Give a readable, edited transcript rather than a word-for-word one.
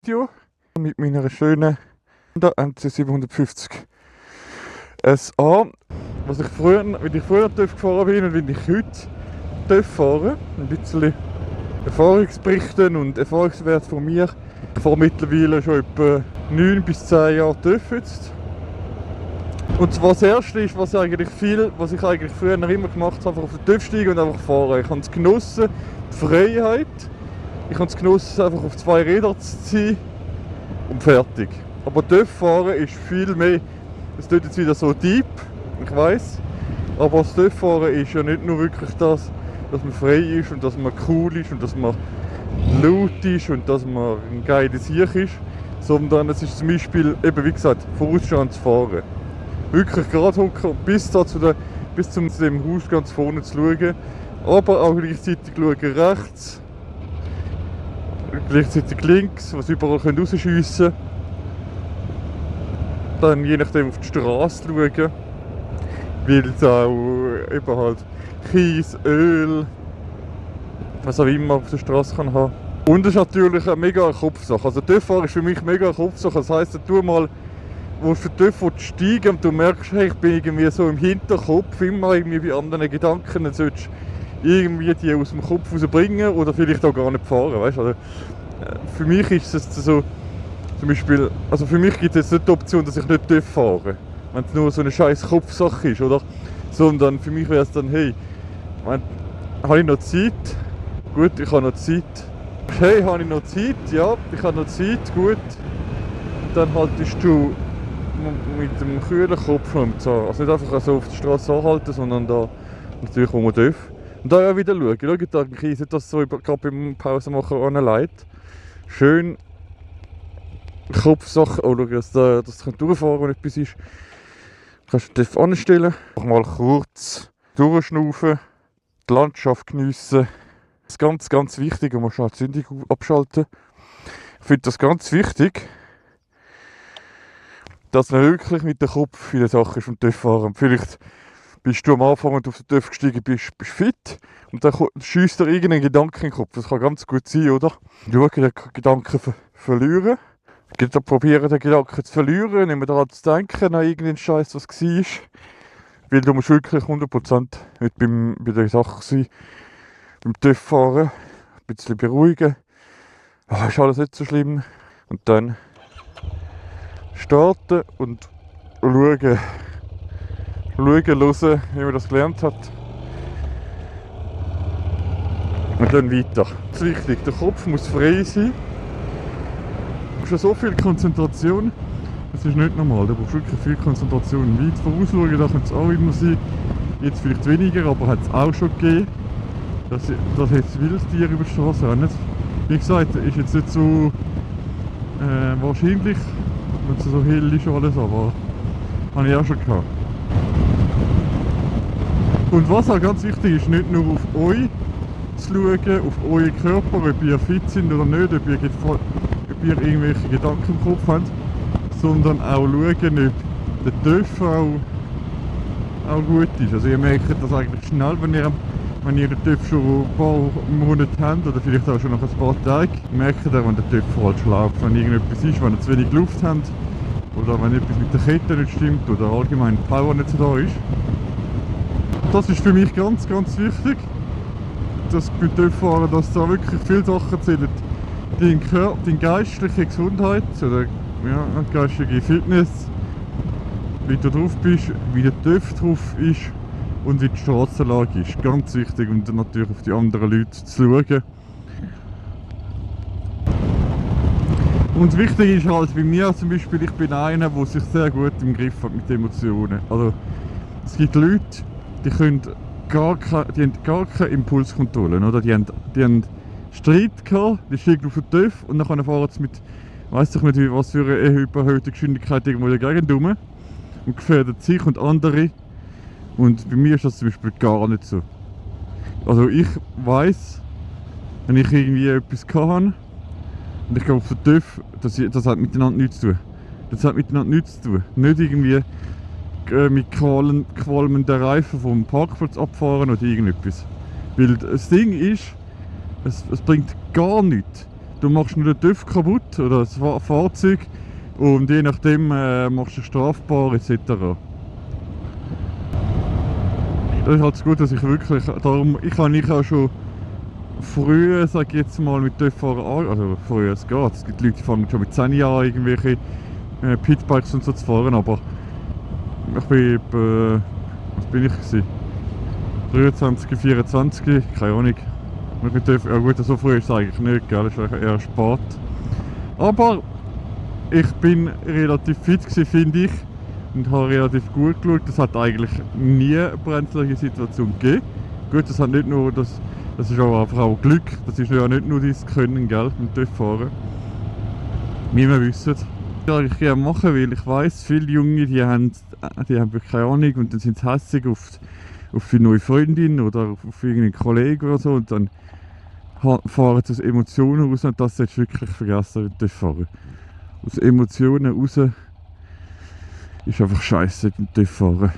Video mit meiner schönen Honda NC750 SA. Wie ich früher gefahren bin und wie ich heute fahren. Ein bisschen Erfahrungsberichte und Erfahrungswerte von mir. Ich fahre mittlerweile schon etwa 9 bis 10 Jahre TÜV jetzt. Und zwar das erste ist, was ich eigentlich früher immer gemacht habe, einfach auf den TÜV steigen und einfach fahren. Ich habe es genossen, die Freiheit. Ich habe es genossen, einfach auf 2 Rädern zu ziehen und fertig. Aber TÜV fahren ist viel mehr. Es tut jetzt wieder so deep, ich weiss. Aber das TÜV fahren ist ja nicht nur wirklich das, dass man frei ist und dass man cool ist und dass man laut ist und dass man ein geiles Sieg ist. Sondern es ist zum Beispiel, eben wie gesagt, vorausschauend zu fahren. Wirklich gerade hocken, bis zu dem Haus ganz vorne zu schauen. Aber auch gleichzeitig schauen rechts. Gleichzeitig links, was überall rausschiessen können. Dann je nachdem auf die Straße schauen. Weil es auch eben halt Kies, Öl, was auch immer auf der Straße kann haben. Und es ist natürlich eine mega Kopfsache. Also TÜV-Fahren ist für mich mega eine Kopfsache. Das heisst, du mal, wo du für TÜV steigen und du merkst, hey, ich bin irgendwie so im Hinterkopf immer irgendwie bei anderen Gedanken, dann solltest du irgendwie die aus dem Kopf rausbringen oder vielleicht auch gar nicht fahren, weißt? Also, für mich ist es so, zum Beispiel, also für mich gibt es jetzt nicht die Option, dass ich nicht TÜV fahre, wenn es nur so eine scheiß Kopfsache ist, oder? Sondern für mich wäre es dann, hey, habe ich noch Zeit? Gut, ich habe noch Zeit. Hey, habe ich noch Zeit? Ja, ich habe noch Zeit, gut. Dann haltest du mit dem kühlen Kopf also nicht einfach so auf der Straße anhalten, sondern da natürlich, wo man darf. Und da ja wieder schauen. Schaut da Kies, nicht, dass es so gerade beim Pausenmachen anleitet. Schön Kopfsache. Oh, schau, dass du durchfahren kann, wenn etwas ist. Kannst du dich anstellen. Auch mal kurz durchschnaufen, die Landschaft geniessen. Das ist ganz, ganz wichtig. Man muss schnell die Zündung abschalten. Ich finde das ganz wichtig, dass man wirklich mit dem Kopf viele Sachen ist vom TÜV fahren. Vielleicht bist du am Anfang, wenn du auf den TÜV gestiegen bist fit und dann schiesst dir irgendein Gedanke in den Kopf. Das kann ganz gut sein, oder? Schau, den Gedanken verlieren. Probieren, den Gedanken zu verlieren, nicht mehr daran zu denken, an irgendeinen Scheiß, was war. Weil du musst wirklich 100% nicht bei der Sache sein. Beim TÜV fahren, ein bisschen beruhigen. Ist alles nicht so schlimm. Und dann starten und schauen, hören, wie man das gelernt hat. Und dann weiter. Das ist wichtig, der Kopf muss frei sein. Du brauchst so viel Konzentration, das ist nicht normal. Du brauchst wirklich viel Konzentration. Weit vorausschauen, da könnte es auch immer sein. Jetzt vielleicht weniger, aber hat es auch schon gegeben. Dass jetzt Wildtiere über die Straße rennen. Wie gesagt, ist jetzt nicht so wahrscheinlich, wenn es so hell ist alles, aber habe ich auch schon gehabt. Und was auch ganz wichtig ist, nicht nur auf euch zu schauen, auf euren Körper, ob ihr fit sind oder nicht, ob ihr irgendwelche Gedanken im Kopf habt, sondern auch schauen, ob der TÜV auch gut ist. Also ihr merkt das eigentlich schnell, wenn ihr den TÜV schon ein paar Monate habt oder vielleicht auch schon nach ein paar Tagen, merkt ihr, wenn der TÜV falsch läuft, wenn irgendetwas ist, wenn ihr zu wenig Luft habt oder wenn etwas mit der Kette nicht stimmt oder allgemein die Power nicht so da ist. Das ist für mich ganz, ganz wichtig, dass beim TÜV-Fahren, dass da wirklich viele Sachen zählen. Deine geistliche Gesundheit oder geistige Fitness, wie du drauf bist, wie der TÜV drauf ist und wie die Strassenlage ist. Ganz wichtig und dann natürlich auf die anderen Leute zu schauen. Und wichtig ist halt bei mir zum Beispiel, ich bin einer, der sich sehr gut im Griff hat mit Emotionen. Also es gibt Leute, die haben gar keine Impulskontrolle, oder? Die haben Streit gehabt, die steigen auf den TÜV und dann fahren sie mit, weiss ich nicht was für eine überhöhte Geschwindigkeit irgendwo in der Gegend rum und gefährden sich und andere. Und bei mir ist das zum Beispiel gar nicht so. Also ich weiss, wenn ich irgendwie etwas hatte und ich gehe auf den TÜV, das hat miteinander nichts zu tun. Das hat miteinander nichts zu tun. Nicht irgendwie mit qualmenden Reifen vom Parkplatz abfahren oder irgendetwas. Weil das Ding ist, es bringt gar nichts, Du machst nur den TÜV kaputt oder das Fahrzeug und je nachdem machst du strafbar etc. Das ist halt so gut, dass ich wirklich, darum, ich habe auch schon früher, sag ich jetzt mal, mit TÜV-Fahren an, also früher es geht, es gibt Leute, die fangen schon mit 10 Jahren irgendwelche Pitbikes und so zu fahren, aber ich bin, was bin ich gewesen? 23, 24, keine Ahnung. Ja gut, so früh ist es eigentlich nicht, gell? Das ist eigentlich eher spät. Aber ich bin relativ fit gewesen, finde ich. Und habe relativ gut geschaut. Es hat eigentlich nie eine brenzliche Situation gegeben. Gut, das hat nicht nur, das ist auch einfach auch Glück. Das ist ja nicht nur dein Können, gell, beim TÜV-Fahren. Wie wir wissen. Ja, ich gerne machen, weil ich weiss, viele Junge, die haben wirklich keine Ahnung und dann sind sie hässig auf die neue Freundin oder auf irgendeinen Kollegen oder so und dann fahren sie aus Emotionen raus und das solltest du wirklich vergessen, beim fahren. Aus Emotionen raus ist einfach scheiße beim TÜV fahren.